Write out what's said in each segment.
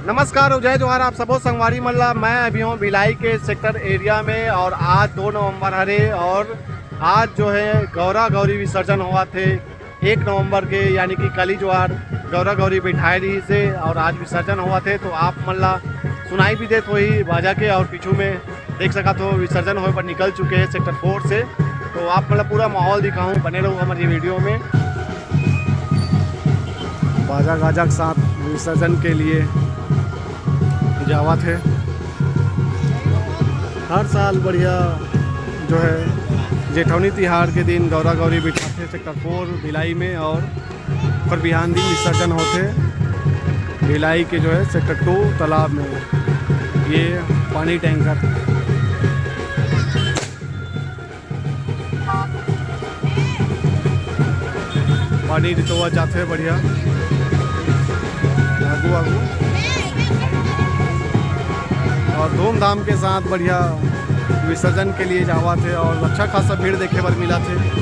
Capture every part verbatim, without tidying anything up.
नमस्कार और जय जोहार आप सबो संगवारी मन ला। मैं अभी हूँ भिलाई के सेक्टर एरिया में और आज दो नवंबर हरे और आज जो है गौरा गौरी विसर्जन होवत हे। एक नवंबर के यानी कि कल ही जो आर गौरा गौरी बैठाए रहिस हे और आज विसर्जन होवत हे, तो आप मन ला सुनाई भी देत होही बाजा के और पीछू में देख सकत हो विसर्जन होए बर निकल चुके हैं सेक्टर फोर से। तो आप मन ला पूरा माहौल दिखाऊँ, बने रहू हमारी वीडियो में। बाजा गाजा के साथ विसर्जन के लिए जावत हे। हर साल बढ़िया जो है जेठौनी तिहार के दिन गौरा गौरी बिठाथे सेक्टर फोर भिलाई में और ओकर बिहान दिन विसर्जन होथे भिलाई के जो है सेक्टर टू तालाब में। ये पानी टैंकर पानी रितोवा जाथे बढ़िया आगू आगू और धूमधाम के साथ बढ़िया विसर्जन के लिए जावत हे और अच्छा खासा भीड़ देखे बर मिलत हे।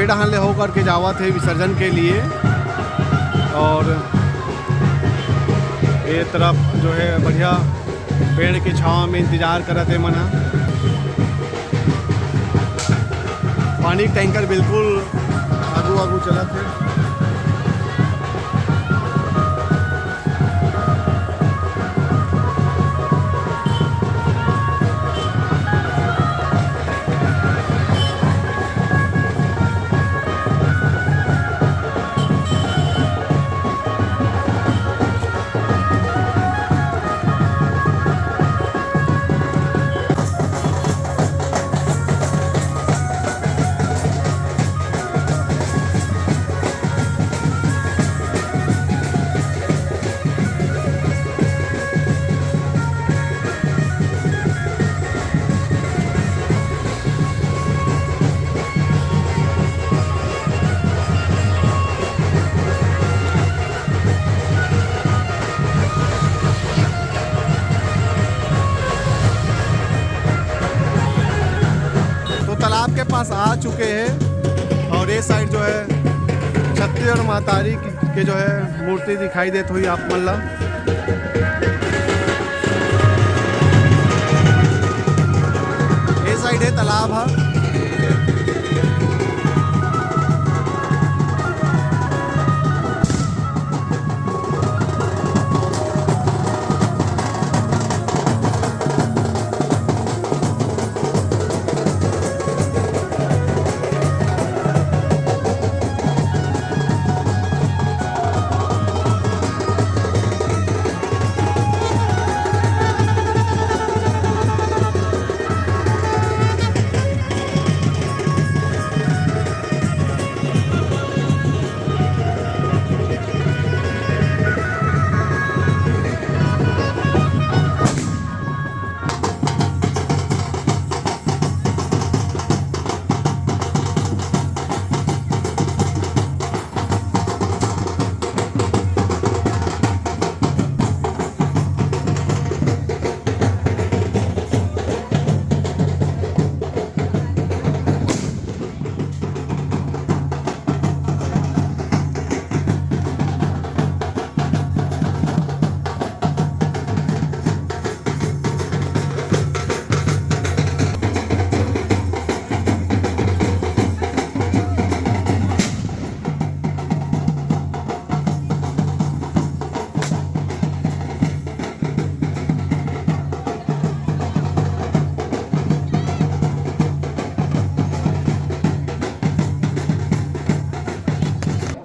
डहान ले होकर के जावत हे विसर्जन के लिए। और ये तरफ जो है बढ़िया पेड़ के छांव में इंतजार करत हे मन ह। पानी टैंकर बिल्कुल आगू आगू चलत हे। तो तालाब के पास आ चुके हैं और ये साइड जो है छत्तीसगढ़ महतारी के जो है मूर्ति दिखाई देत हुई आप मन ला। ये साइड है तालाब है।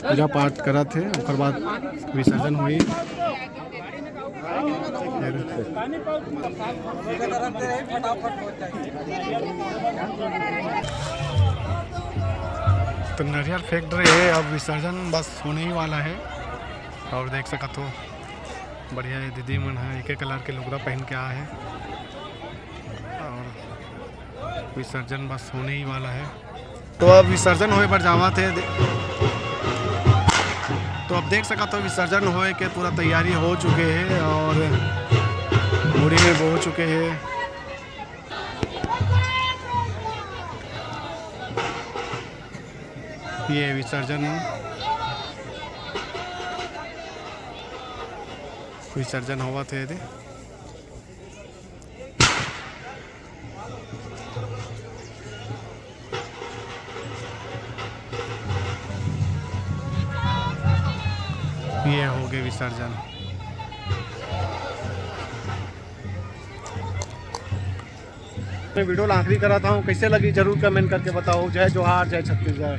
पूजा पाठ करत हे, ओकर बाद विसर्जन होही। तो नरियर फेंक रहे हैं, अब विसर्जन बस होने ही वाला है। और देख सकत हो, बढ़िया है, दीदी मन है एक एक कलर के लुगरा पहन के आए हैं और विसर्जन बस होने ही वाला है। तो अब विसर्जन होए बर जावत हे। तो अब देख सकत हो, विसर्जन होए के पूरा तैयारी हो चुके हे और मुड़ी में बो चुके हे। ये विसर्जन, विसर्जन होवत हे दे। ये हो गए विसर्जन। मैं वीडियो ला आखिरी करा था हूँ, कैसे लगी जरूर कमेंट करके बताओ। जय जोहार, जय छत्तीसगढ़।